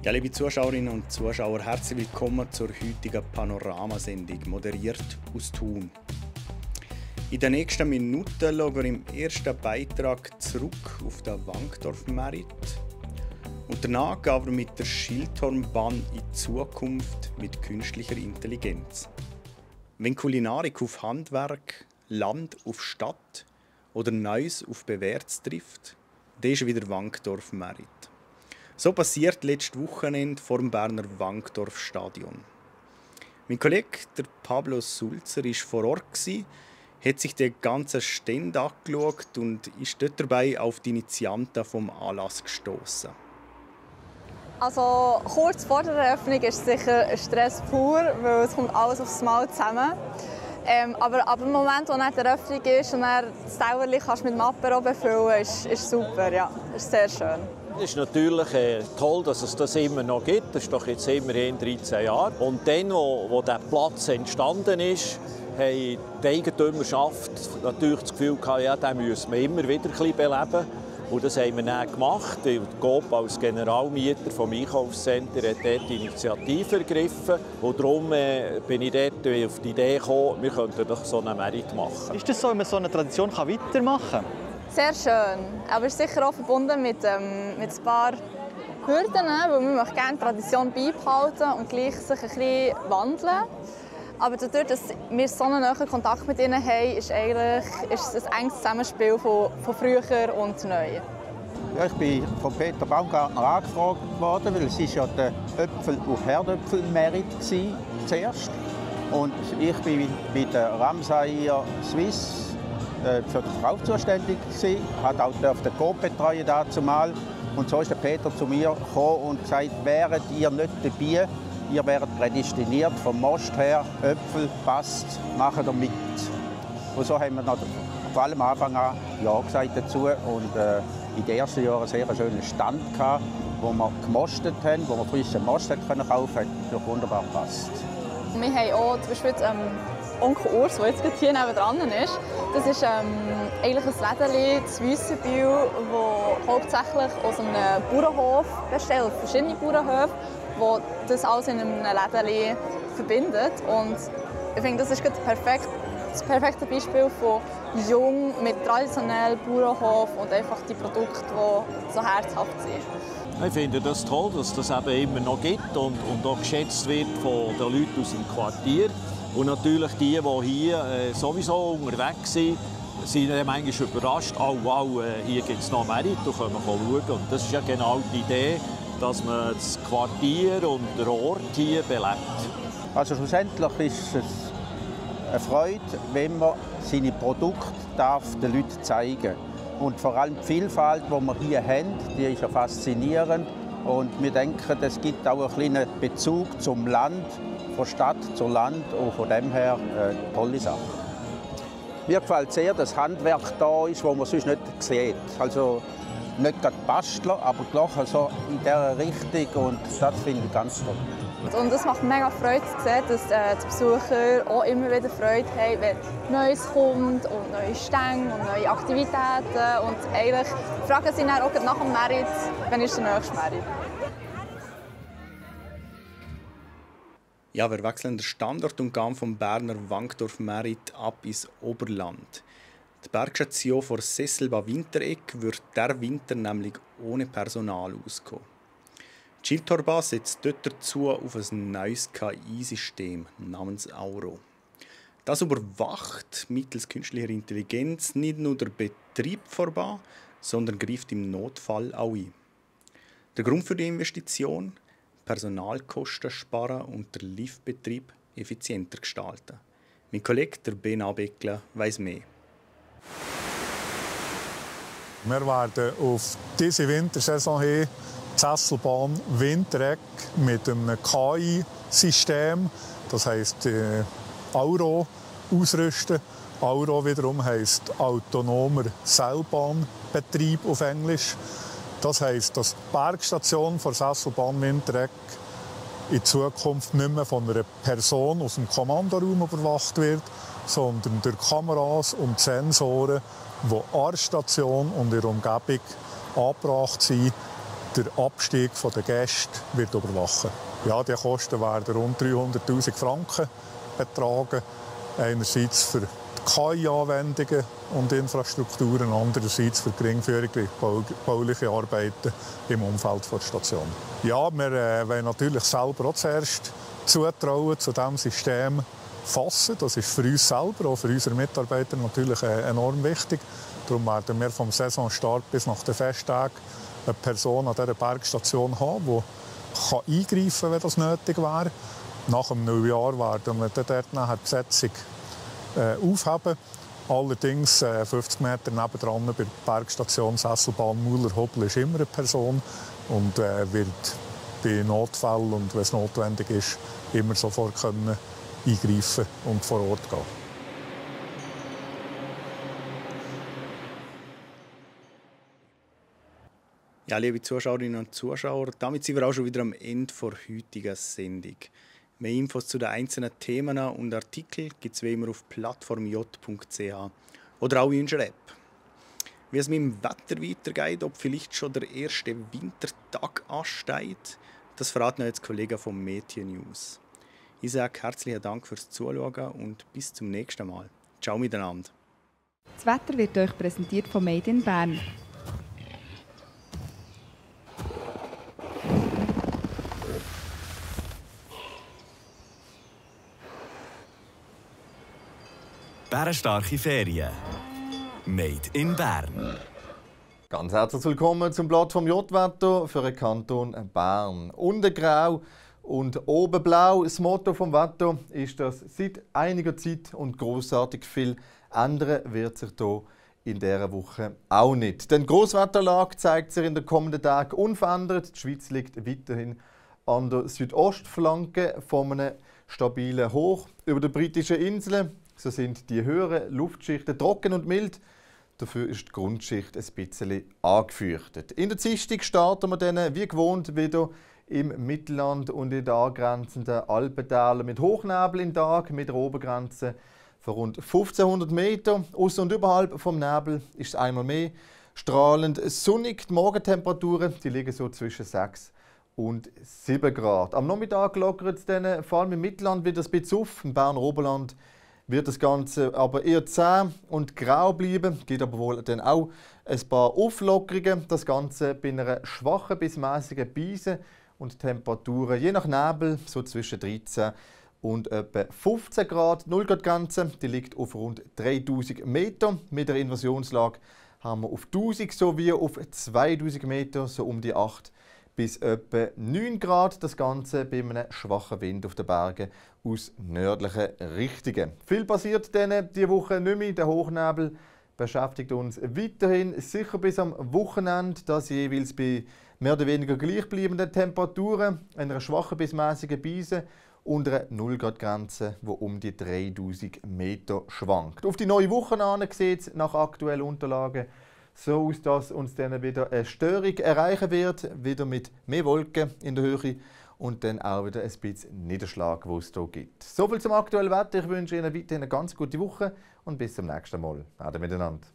Ja, liebe Zuschauerinnen und Zuschauer, herzlich willkommen zur heutigen Panoramasendung, moderiert aus Thun. In den nächsten Minuten schauen wir im ersten Beitrag zurück auf den Wankdorf-Merit. Und danach gehen wir mit der Schilthornbahn in die Zukunft mit künstlicher Intelligenz. Wenn Kulinarik auf Handwerk, Land auf Stadt oder Neues auf Bewährtes trifft, dann ist wieder Wankdorf-Merit. So passiert letztes Wochenende vor dem Berner Wankdorf-Stadion. Mein Kollege der Pablo Sulzer war vor Ort, hat sich den ganzen Stand angeschaut und ist dort dabei auf die Initianten vom Anlass gestoßen. Also kurz vor der Eröffnung ist sicher Stress pur, weil es kommt alles aufs Mal zusammen. Aber ab dem Moment, wo dann die Eröffnung ist und dann das Dauerli kannst mit dem Apero befüllen, ist super, ja, ist sehr schön. Es ist natürlich toll, dass es das immer noch gibt. Das ist doch jetzt immerhin 13 Jahre. Und dann, wo dieser Platz entstanden ist, haben die Eigentümerschaft natürlich das Gefühl gehabt, ja, den müssen wir immer wieder ein bisschen beleben. Und das haben wir dann gemacht. Die Coop als Generalmieter vom Einkaufscenter hat dort die Initiative ergriffen. Und darum bin ich dort auf die Idee gekommen, wir könnten doch so einen Merit machen. Ist das so, wenn man so eine Tradition weitermachen kann? Sehr schön, aber es ist sicher auch verbunden mit ein paar Hürden, weil man möchte gerne die Tradition beibehalten und gleich sich ein bisschen wandeln. Aber dadurch, dass wir so einen nahen Kontakt mit ihnen haben, ist es ein enges Zusammenspiel von früher und neu. Ja, ich bin von Peter Baumgartner angefragt worden, weil es ist ja der Äpfel- und Herdöpfel-Merit zuerst. Und ich bin bei der Ramsayer Swiss für die Frau zuständig gewesen, hat auch den Coop betreuen dazumal. Und so ist der Peter zu mir gekommen und gesagt, wäret ihr nicht dabei, ihr wäret prädestiniert vom Most her, Äpfel passt, macht ihr mit. Und so haben wir noch vor allem am Anfang an Ja gesagt dazu und in den ersten Jahren einen sehr schönen Stand gehabt, wo wir gemostet haben, wo wir frischen Most kaufen konnten, hat wunderbar gepasst. Wir haben auch zum Beispiel Onkel Urs, der jetzt hier nebenan ist. Das ist eigentlich ein Lädeli, das Weissenbühl, das hauptsächlich aus einem Bauernhof besteht, verschiedene Bauernhöfe, die das alles in einem Lädeli verbindet. Und ich finde, das ist das perfekte Beispiel von jung mit traditionellem Bauernhof und einfach die Produkte, die so herzhaft sind. Ich finde das toll, dass das eben immer noch gibt und auch geschätzt wird von den Leuten aus dem Quartier. Und natürlich die hier sowieso unterwegs sind dann manchmal überrascht, oh wow, hier gibt es noch Merit, da können wir schauen. Und das ist ja genau die Idee, dass man das Quartier und den Ort hier belebt. Also schlussendlich ist es eine Freude, wenn man seine Produkte den Leuten zeigen darf. Und vor allem die Vielfalt, die wir hier haben, die ist ja faszinierend. Und wir denken, es gibt auch einen kleinen Bezug zum Land, von Stadt zu Land. Und von dem her eine tolle Sache. Mir gefällt sehr, dass Handwerk da ist, das man sonst nicht sieht. Also nicht gerade Bastler, aber gleich so in dieser Richtung. Und das finde ich ganz toll. Und es macht mega Freude zu sehen, dass die Besucher auch immer wieder Freude haben, wenn Neues kommt und neue Stände und neue Aktivitäten. Und eigentlich fragen sie dann auch nach dem Merit, wann ist der nächste Merit. Ja, wir wechseln den Standort und gehen vom Berner Wankdorf-Merit ab ins Oberland. Die Bergstation vor Sesselbach-Winteregg wird der Winter nämlich ohne Personal auskommen. Die Schilthornbahn setzt dort dazu auf ein neues KI-System namens Auro. Das überwacht mittels künstlicher Intelligenz nicht nur den Betrieb der Bahn, sondern greift im Notfall auch ein. Der Grund für die Investition? Personalkosten sparen und den Liftbetrieb effizienter gestalten. Mein Kollege der Ben Abeckler weiss mehr. Wir werden auf diese Wintersaison hin die Sesselbahn Winteregg mit einem KI-System, das heisst Auro, ausrüsten. Auro wiederum heisst autonomer Seilbahnbetrieb auf Englisch. Das heisst, dass die Bergstation der Sesselbahn Winteregg in Zukunft nicht mehr von einer Person aus dem Kommandoraum überwacht wird, sondern durch Kameras und Sensoren, die an der Station und ihrer Umgebung angebracht sind, der Abstieg der Gäste wird überwachen. Ja, die Kosten werden rund 300'000 Franken betragen. Einerseits für die KI-Anwendungen und Infrastrukturen, andererseits für geringfügige bauliche Arbeiten im Umfeld der Station. Ja, wir wollen natürlich selber auch zuerst zutrauen, zu diesem System fassen. Das ist für uns selber, auch für unsere Mitarbeiter natürlich enorm wichtig. Darum werden wir vom Saisonstart bis nach den Festtagen eine Person an dieser Bergstation haben, die eingreifen kann, wenn das nötig wäre. Nach dem Neujahr werden wir dort nachher die Besetzung aufheben. Allerdings 50 Meter nebendran bei der Bergstation Sesselbahn Muller-Hobel ist immer eine Person und wird bei Notfällen und wenn es notwendig ist, immer sofort können eingreifen und vor Ort gehen. Ja, liebe Zuschauerinnen und Zuschauer, damit sind wir auch schon wieder am Ende der heutigen Sendung. Mehr Infos zu den einzelnen Themen und Artikeln gibt es wie immer auf plattformj.ch oder auch in unserer App. Wie es mit dem Wetter weitergeht, ob vielleicht schon der erste Wintertag ansteht, das verraten jetzt Kollegen vom Meteor News. Ich sage herzlichen Dank fürs Zuschauen und bis zum nächsten Mal. Ciao miteinander. Das Wetter wird euch präsentiert von Made in Bern. Bärenstarke Ferien. Made in Bern. Ganz herzlich willkommen zum Blatt vom J-Wetter für den Kanton Bern. Unten grau und oben blau. Das Motto vom Wetter ist, dass seit einiger Zeit und grossartig viel ändern wird sich hier in dieser Woche auch nicht. Denn die Grosswetterlage zeigt sich in den kommenden Tagen unverändert. Die Schweiz liegt weiterhin an der Südostflanke von einem stabilen Hoch über den britischen Inseln. So sind die höheren Luftschichten trocken und mild. Dafür ist die Grundschicht ein bisschen angefürchtet. In der Dienstag starten wir dann wie gewohnt wieder im Mittelland und in den angrenzenden Alpentälern mit Hochnebel im Tag, mit der Obergrenze von rund 1500 Meter. Aussen und überhalb vom Nebel ist es einmal mehr strahlend sonnig. Die Morgentemperaturen die liegen so zwischen 6 und 7 Grad. Am Nachmittag lockert es dann vor allem im Mittelland wieder ein bisschen auf. Im Berner Oberland wird das Ganze aber eher zäh und grau bleiben. Es gibt aber wohl dann auch ein paar Auflockerungen. Das Ganze bei einer schwachen bis mäßigen Brise und Temperaturen je nach Nebel so zwischen 13 und etwa 15 Grad. Die 0-Grad-Grenze liegt auf rund 3000 Meter. Mit der Inversionslage haben wir auf 1000 sowie auf 2000 Meter so um die 8 bis etwa 9 Grad. Das Ganze bei einem schwachen Wind auf den Bergen aus nördlichen Richtungen. Viel passiert dann diese Woche nicht mehr. Der Hochnebel beschäftigt uns weiterhin, sicher bis am Wochenende. Das jeweils bei mehr oder weniger gleichbleibenden Temperaturen, einer schwachen bis mäßigen Brise und einer 0-Grad-Grenze, die um die 3000 Meter schwankt. Auf die neue Woche sieht es nach aktuellen Unterlagen so aus, dass uns dann wieder eine Störung erreichen wird, wieder mit mehr Wolken in der Höhe und dann auch wieder ein bisschen Niederschlag, den es hier gibt. Soviel zum aktuellen Wetter. Ich wünsche Ihnen weiterhin eine ganz gute Woche und bis zum nächsten Mal. Ade miteinander.